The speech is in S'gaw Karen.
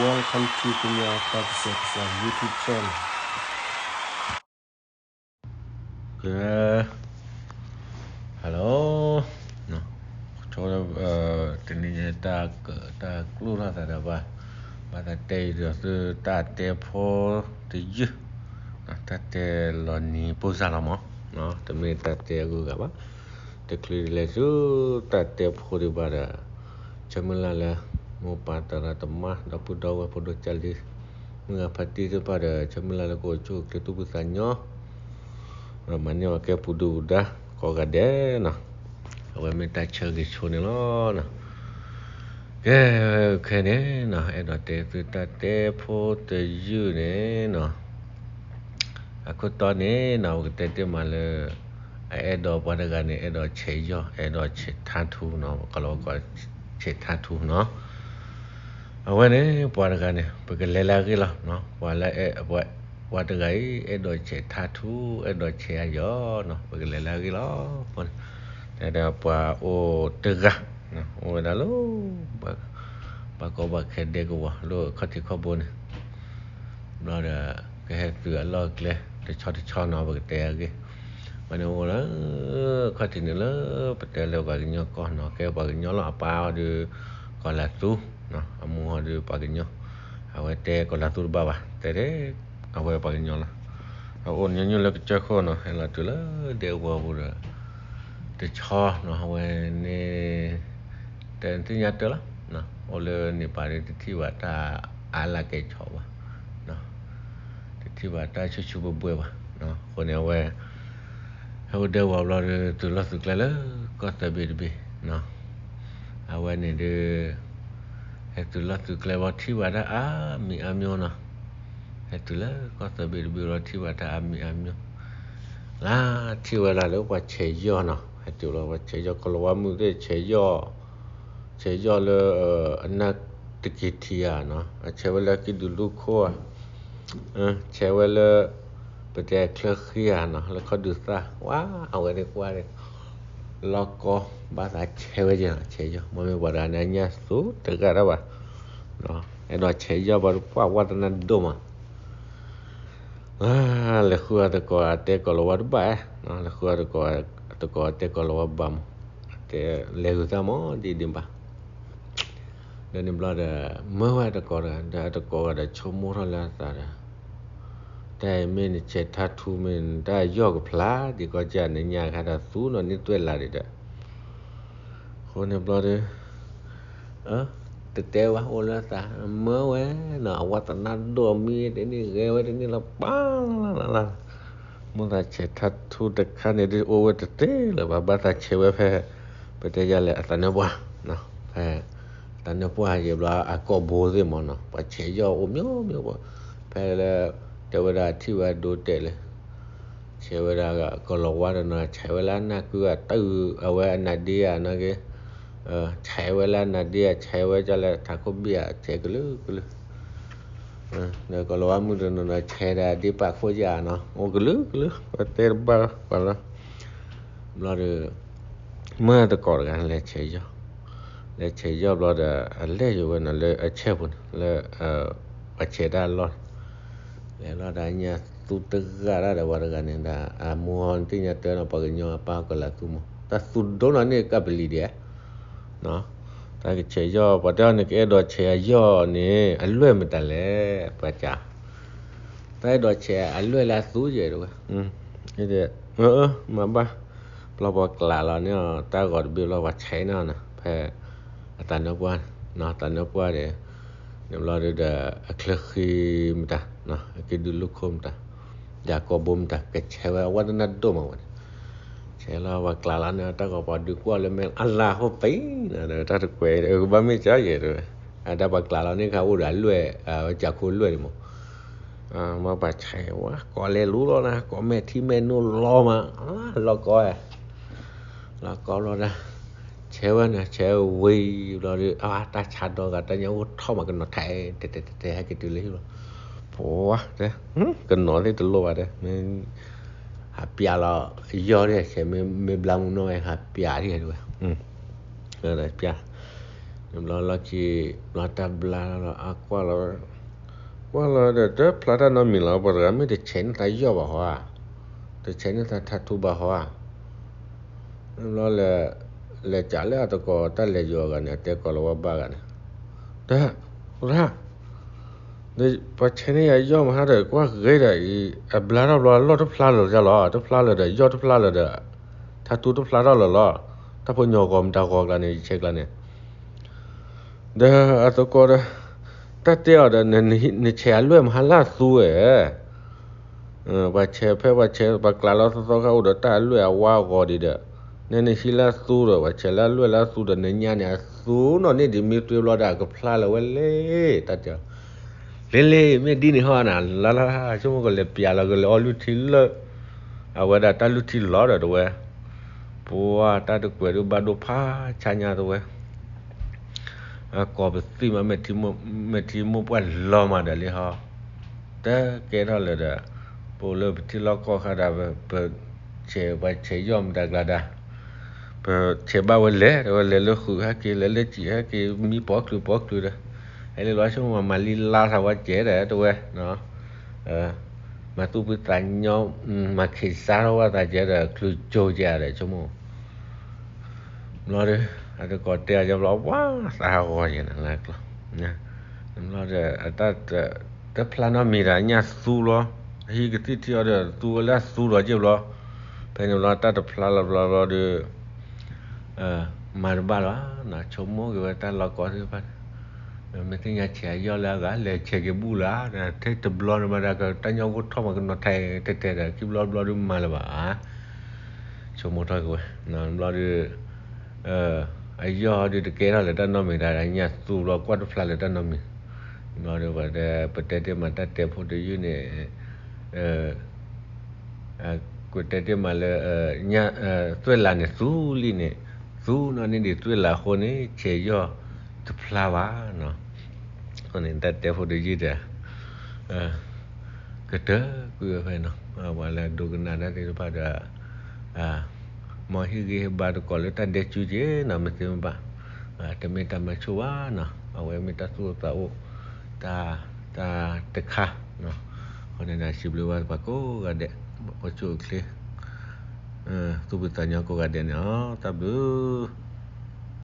Welcome to Kenya Pakistan YouTube channel. ကဲ hello တနံၤညါတၢ်က တၢ်ကျိၣ်ထီၣ်သးဒီးဘၣ် ဘၣ်သးတဲအံၤဒီးသုတၢ်တဲဖိတယုၢ် တၢ်တဲလီၤနံၤပိၢ်စၢ်လီၤမး တမ့ၢ်တၢ်တဲအဂုၤအဂၤဘၣ် တချုးဒ်လဲၣ်ဆူတၢ်တဲဖိဒံးဘၣ်ဒီး ဆၢမုၢ်လၢ်လၢ မိၢ်ပၢ်သရၣ်သမါ ဒီပုၢ်ဒီဝဲၢ်ဖိဒိၣ်ကၢ်လံၤ မုၢ်ဂၤဖါတံၢ်သ့ၣ်တဖၣ်ဒီး ဆၢမုၢ်လၢ်လၢကအိၣ်ဆူၣ်အိၣ်ချ့သူၣ်ဖှံသးညီ ဒီးမၤန့ၢ်အီၤကဲပူၤဒုၣ်ပူၤဒါ ကိးဂၤဒဲးနီၤ အဝဲမ့ၢ်တၢ်ဆၢဂ့ၤဆိန့ၣ်လီၤ. ကဲ ခဲန့ၣ်နီၤ အဲၣ်ဒိးတဲသုတၢ်တဲဖိတယုၢ်န့ၣ်နီၤ အခိၣ်တီန့ၣ်နီၤ ပကတဲတ့ၢ်မးလၢ အအဲၣ်ဒိးပှၤတဂၤန့ၣ် အဲၣ်ဒိးဆဲးယီၢ် အဲၣ်ဒိးဆဲးထါထူနီၤ ကလီၤကီးဆဲးထါထူနီၤ အဝဲန့ၣ် ပှၤတဂၤန့ၣ် ပကလဲၤလၢအဂ့ၢ်လီၤ. ပှၤလၢ ပှၤတဂၤအံၤ အဲၣ်ဒိးဆဲးထါထူ အဲၣ်ဒိးဆဲးအယီၢ်နီၤ ပကလဲၤလၢအဂ့ၢ်လီၤ. တဲဒၣ်ပှၤအိၣ်တဂၤ အိၣ်ဝဲဒၣ်လၢ ဘၣ်ကီဘၣ်ခဲဒဲကဝီၤ လၢခီၣ်ထံးခီၣ်ဘိန့ၣ် ဘျီဒီး ကဟဲသုးအလီၢ်အကျဲ တဆီတဆီနီၤ ပကတဲအဂ့ၢ် ဝဲန့ၣ်အိၣ်လၢ ခီၣ်ထံးန့ၣ်လၢ ပတဲလၢပှၤကညီကီၢ်နီၤ ကဲပှၤကညီလီၤ အပၢ်အီၤဒီး ကီၤလၤသူ အမိၢ်အီၤဒီးပှၤကညီ အဝဲတဲကီၤလၤသူတဘၣ်ဘၣ် တဲဒၣ် အဝဲပှၤကညီလီၤ အအိၣ်ညီနုၢ်လၢကစၢၢ်ခိၣ်နီၤ ဟဲလီၤတုၤလၢဒဲကဝီၤပူၤဒီး တဆီနီၤ အဝဲန့ၣ် တသ့ၣ်ညါတၢ်လီၤ အိၣ်လၢန့ၣ်ပၤဒီးတထံၣ်ဘၣ်တၢ်အါလၢကဲဆီဘၣ် တထံၣ်ဘၣ်တၢ်ဆူၣ်ဆူၣ်ဘှဲဘှဲဘၣ် အဃိန့ၣ်အဝဲ ဟဲအိၣ်ဒဲကဝီၤဘျီဒီး သုးလီၢ်သုးကျဲလၢကီၢ်သၢဘ့ၣ်တဘ့ၣ် အဝဲန့ၣ်ဒီး ဟဲသုးလီၢ်သုးကျဲဘျီ ထံၣ်ဘၣ်တၢ်အါမံၤအါမျိၤနီၤ ဟဲသုးလၢကီၢ်သၢဘ့ၣ်တဘ့ၣ်ဘျီ ထံၣ်ဘၣ်တၢ်အါမံၤအါမျိၤ လၢထံၣ်ဝဲဒၣ်လၢပှၤဆဲးယီၢ်နီၤ ဟဲတုၤလီၤပှၤဆဲးယီၢ် ကီၤလၤဝါမုၣ်သ့ၣ်ဆဲးယီၢ် ဆဲးယီၢ်လၢ အနၢ်တက့ၤထံဧါနီၤ အဆဲးဝဲလၢကံၣ်ဒုၣ်လူၢ်ခိၣ်ဧါ ဆဲးဝဲလၢ ပတဲချၢဃံဧါနီၤ လၢခီၣ်ဒုးသၣ် ဝါ အဝဲသ့ၣ်ကွၢ်န့ၣ် လီၢ်ကီ ဘၣ်သးဆဲးဝဲက့ၤနီၤ ဆဲးယီၢ် မ့မ့ၢ်ပှၤတဂၤန့ၣ် အညၣ်သူတဂၤတၢ်ဘၣ် အဲၣ်ဒိးဆဲးယီၢ်ပှၤတပှၢ် ဝါသနာဒိၣ်မး လဲၤဃုအီၤတကိး အတဲကီၤလၤဝါတဘၣ် လဲၤဃုအီၤတကိး တကိးတဲကီၤလၤဝါဘၣ်မး တဲလဲၤဂုၤသၣ်မး ဒ်ဒ်ဘၣ် ဒီးန့ၣ်ဘျီဒီး မၢဝဲတကိးဒီး ဒီးတကိးဂၤဒီးဆိကမိၣ်ထီၣ်လၢအသးဒီး တၢ်အံၤမ့ၢ်နဆဲးထါထူမ့ၢ် နတၢ်ယီၢ်ကဖျါ ဒ်ကီၢ်ကၢ်နညၣ်ခါဒီးသူနီၤန့ၢ်သွဲၣ်လးဒံးဒီး အဃိန့ၣ်ဘျီဒီး တတဲဝဲအိၣ်လၢသး မၢဝဲနီၤ အဝဲသနာ်ဒိၣ်မံတန့ၢ်ဂဲၤဝဲတန့ၢ်လီၤ ပၢ်လၢ်လၢ်လၢ် မိၢ်သးဆဲးထါထူတခါန့ၣ်ဒ်အိၣ်ဝဲတသ့လၢၤဘၣ် ဘၣ်သးဆဲးဝဲဖဲ ပတဲယၤလဲၣ် အသးနၢပှၢ် ဖဲ အသးနၢပှၢ်ယဲၢ်ဘျီ အကိာ်ဘိသ့ၣ်မးနီၤ ပှၤဆဲးယီၢ်အိၣ်မျိးမျိး ဖဲလၢ တဲဝဲဒၣ်ထံၣ်ဝဲဒိတဲာ်လၢ ဆဲးဝဲဒၣ်ကီၤလၤဝါတနီၤ ဆဲးဝဲလၢအနၢ်ကုဂၤတၢ်အုး အဝဲအနါဒ့ဧါနီၢ်က့ ဆဲးဝဲလၢအနါဒ့ဧါ ဆဲးဝဲဒ်လၢထးခိၣ်ဘ့ၣ်ဧါ ဆဲးကလုာ်ကလုာ် ဒီးကီၤလၤဝါမုၣ်တနီၤနီၤ ဆဲးဒၣ်ဒ့ပာ်ခိၣ်ယၣ်နီၤ အိၣ်ကလုာ်ကလုာ် ပတဲတဘၣ်ပှၤလီၤ ဘျီဒီး မၢတကိးတဂၤလဲၤဆဲးယီၢ် လဲၤဆဲးယီၢ်ဘျီဒီး အလဲၤယိာ်ဝဲနီၤလၢအဆဲးပူၤန့ၣ် လၢ ပှၤဆဲးတၢ်အလီၢ်န့ၣ် လဲၤလီၤဒီးအညၣ်သူတဂၤဒၣ်ဒီးပှၤတဂၤန့ၣ်ဒီး အမိၢ်သ့ၣ်ညါတၢ်နီၤ ပှၤကညီအပၢ်ကီၤလၤသူမး တၢ်သူဒိၣ်နီၤန့ၣ်ကပလံၤဒံး တၢ်ကဆဲးယီၢ် ပှၤတဲအီၤန့ၣ် ကအဲၣ်ဒိးဆဲးအယီၢ်န့ၣ် အလွဲၢ်မတၤလဲၣ် ပှၤစံး တၢ်အဲၣ်ဒိးဆဲးအလွဲၢ်လၢအသူယဲၢ်တဲဝဲ မ့ၢ်ဘၣ် ပျီပှၤကျးလီၤန့ၢ်တၢ်ဂီၤတဘ့ၣ်ဘျီ ပှၤဆဲးန့ၢ်အီၤန့ၣ် ဖဲ အသးနၢပှၢ် သးနၢပှၢ်ဒီး န့ၣ်ဘျီဒီး အချၢဃံမတၤ အကံၣ်ဒုၣ်လူၢ်ခိၣ်မတၤ ယၤကိာ်ဘိမတၤ ကဆဲးဝဲအဝဲသနာ်ဒိၣ်မးဝဲန့ၣ် ဆဲးလီၤပှၤကျးလီၤန့ၢ်တၢ်ဂီၤပှၤဒုးကွၢ်လၢမဲာ်အလၤဟိပံၤ တၢ်တကွဲး ကဘၣ်မ့ၢ်ကါယဲၢ်တဲဝဲ အတၢ်ပှၤကျးလီၤန့ၢ်ခါအိၣ်ဒီးအလွဲၢ် ကၠးခိၣ်လွဲၢ်န့ၣ်မး မ့ၢ်ပှၤဆဲးဝဲ ကိးလဲၤလူလီၤနၤ ကိးမဲာ်ထံမဲာ်နိလီၤမး လီၤကိးဝဲ လီၤကိးဘျီဒၣ် ဆဲးဝဲန့ၣ် ဆဲးဝံၤဘျီဒီး အတၢ်ဆါဒီဂၤ တၢ်ညၣ်အိၣ်ထီၣ်မးကနီၤထဲ တဲတဲတဲတဲ ဟဲက့ၤတုၤလၢဟံၣ်လီၤ ပှၤတဲ ကနီၤသ့ၣ်တလိၣ်ဘၣ်တဲ မ့ၢ် ဟးပျးလီၤ ယီၢ်ဒၣ်ဆဲး မ့ၢ်ဘျါမူနီၢ်ဝဲ ဟးပျးဒၣ်တဲဝဲ ပျး ဘျီလီၢ်ခံ ဘျီတၢ်ဘျါလီၤ အကွၢ်လီၤ, ကွၢ်လီၤဒီး တဖျါတၢ်နီတမံၤလီၤ. ပှၤတဂၤမ့ၢ်တဆဲးန့ၢ်သးယီၢ်ဘၣ်ဟီဧါ, တဆဲးန့ၢ်သးထးထူဘၣ်ဟီဧါ. ဘျီလဲၤ, လဲၤကးလၢအသကိးတၢ်လဲၤယိၤအဂၤန့ၣ် အတဲကိးလီၤဝဲဘၣ်ဂၤန့ၣ်, တၢ်, တၢ်, ပှၤဆဲးန့ၢ်ယၤယီၢ်မဟါဒီး ကွၢ်ဂ့ၤဒီးအံၤ အဘျါထီၣ်ဘျီ အလီၢ်တဖျါလၢာ်လီၤ, တဖျါလၢာ်ဒီး ယီၢ်တဖျါလၢာ်ဒီး ထးထူတဖျါထီၣ်လၢာ်လီၤ. တၢ်ဖိညီဂီၤမတၤဂီၤကျါန့ၣ် ယဆဲးကျါန့ၣ် ဒီးအသကိးဒီး တၢ်တဲအီၤဒီး နဆဲးအလွဲၢ်မဟါလၢအသူဝဲ, ပှၤဆဲးဖဲပှၤဆဲး ပှၤကျးလီၤသီသီခါ အိၣ်ဒီးတၢ်အလွဲၢ်အဝါအဂီၤဒံးဒီး နဲနဟံးလၢအသူဒီး ပှၤဆဲးလၢအလွဲၢ်လၢအသူဒီး နညါန့ၣ်အသူနီၢ်န့ၢ်ဒံး မ့ၢ်တ့ၢ်ဘျီဒီး အကဖျါလၢာ်ဝဲလဲၣ် တၢ်တဲအီၤ. လ့လ့ မ့ၢ်ဒ်န့ၣ်ဟီနၤ လၢ်လၢ် ဆိကမိၣ်ကလဲၤပျးလီၤ ကလဲၤအီၣ်လုၢ်ထံလၢ အဝဲဒၣ်တၢ်လုၢ်ထံလီၤဒီးတဝဲ, ပှၤတၢ်တကွဲးဒုးဘၣ်ဒိဖးဆါညါတဝဲ, အကိးပသံၣ်မး မဲာ်ထံမိၢ်ပှၢ်လီၤမးဒီးလံဟီ, တကဲထီၣ်လၢၤဒီး ပအိၣ်လၢပထံလီၢ်ကီၢ်ခါဒီး ပဆဲး ပှၤဆဲးယီၢ်မတၤကျါဒီး ပဆဲးဘၣ်ဝဲလဲၣ် တဝဲလဲၤလၢဃုာ်ဟဲက့ၤ လဲၤလၢစံာ်ဟဲက့ၤ မံပိာ်ချုးပိာ်ချုးဒီး ဟဲလၢလီၤဆိကမိၣ်မၤလံလါသးဝဲကဲဒီးတဝဲ မၤသူၣ်ဖှံသးညီ မၤခ့းစါထီၣ်ဝဲသးကဲဒီး ချုးကၠိကဲဒီးဆိကမိၣ် ဘျီဒီး အတကိးတဲအီၤဘျီ ပှၤသးဟးဂီၤယဲၢ်နၤလၢကျီ, ဘျီဒီး တၢ်တဖျါနီတမံၤဒီး ညၣ်သူဘျီ, အဟံၣ်ကသံၣ်ထံအီၤဒီး သူဝဲလၢအသူဒီးက့ၢ်ဘျီ, ဖဲန့ၣ်ဘျီတၢ်တဖျါလီၤဘျီဘျီဒီး မၤတဘၣ်လီၤ, ဆိကမိၣ်က့ၤဝဲတၢ်လီၤကီသ့ၣ်တဖၣ်န့ၣ်, မ့ၢ်သ့ၣ်ညါဆဲးအယီၢ်လၢအဂၤ လဲၤဆဲးက့ၤဘူၣ်လၢ်, ထဲတဘျီန့ၣ်မးဒီး တၢ်ညီဖိထီၣ်မးကနီၤထဲထဲဒီး ခံဘျီတဘျီဒုးမၤလၢၤဘၣ်, ဆိကမိၣ်ထီၣ်က့ၤဝဲ, ဘျီဒီး အယီၢ်ဒုးတကဲထီၣ်လၢတၢ်နီတမံၤဒၣ် ညၣ်သူဘျီ ကွၢ်တဖျါလၢတၢ်နီတမံၤ, ဘျီဒီး ပတဲတ့ၢ်မးတၢ်တဲဖိတယုၢ်န့ၣ် ကွဲးတဲတ့ၢ်မးလၢ သွဲၣ်လးန့ၣ်သူလံန့ၣ်, သူနီၢ်န့ၢ်ဒံးသွဲၣ်လးအဃိန့ၣ် ဆဲးယီၢ်တဖျါဘၣ်, အဃိန့ၣ် တၢ်တဲဖိတယုၢ်ဒီး ကတၢၢ်ကွံာ်ဝဲဖဲနီၤ, ပှၤလၢဒိကနၣ်တၢ်သ့ၣ်တဖၣ်ဒီး မ်ဟ့ၣ်ဂံၢ်ဟ့ၣ်ဘါသကိးလၢတၢ်ဒဲးကူက့ၤနီၤ မ့ၢ်သ့မ့ၢ်ဘၣ်, တမ့ၢ်တၢ်မၤဆိၣ်ဘၣ်နီၤ, အဝဲမ့ၢ်တၢ်သူၣ်အိၣ်သးအိၣ် တၢ်, တၢ်တခါ, အဃိန့ၣ်ဒီး စံးဘျုးဘၣ်ပှၤကိးဂၤဒဲး, ပှၤကိးဂၤဒဲး, သူၣ်ဖှံသးညီကိးဂၤဒဲးန့ၣ်လီၤ, တၢ်ဘျုး